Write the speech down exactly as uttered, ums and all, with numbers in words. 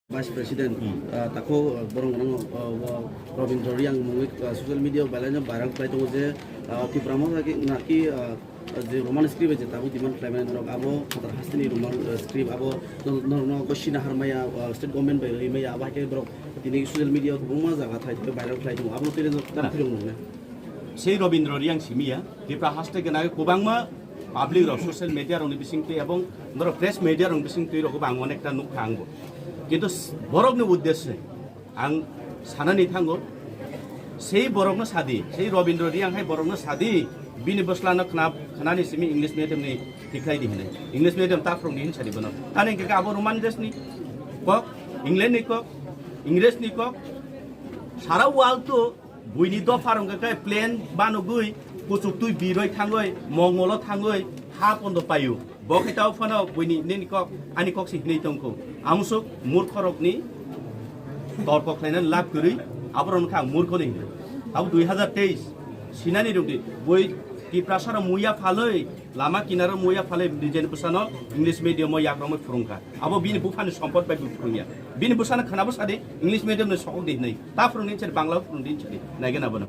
Vice President, ah, takhuk, ah, borok rok, ah, o Robindra Reang mungwi, ah, social media o belai no viral khlai tongo je, ah, Tipra Motha ki naki, ah, je Roman script je tabuk demand khlai mani norok abo phatar hasteni Roman, ah, script abo no-, no-, no ko sina har maya, ah, state government bai ri maya abo hai khe borok tini social media o kwbangma jaga thai thai viral khlai tongo abo tini no tam phirong nang na. Sei Robindra Reang simi ya, Tipra haste gwnagwi kwbangma public rok social media rokni bisingtwi ebong norok press media rokni bisingtwi rok ang onekta nukha angbo. Kintu s-, borokni uddesye ang sanani thango, sei borokno sadi, sei Robindra Reang hai borokno sadi, bini bwslano khna-, khnani simi English medium ni tikhlai di hinwi. English medium ta phrwng di hin sadi bono. Tani hwnkhe abo Roman desni kok, England ni kok, Ingres ni kok, sara world to buini dopha rwngkha khe plane banogwi kuchuk twi biroi thangwi mongolo thangwi ha pondo paio. Bo khe tao phano buini nini kok ani kok se hinwi tongkho. Amsuk murkhorokni torko khlainani lab kwrwi aborok wngkha ang murkhoni hinwi. Abo dui hazar teis sinani rwngdi bui Tiprasaro muya phalwi lama kinaro muya phalwi nijeni bwsano English medium o yakromwi phwrwngkha. Abo bini buphani sompot bai bo phwrwngya. Bini bwsano khwnabo sadi English medium ni sokok di hinwi. Ta phwrwngdi hinwi sadi Bangla o phwrwngdi hinwi sadi. Naigena bono.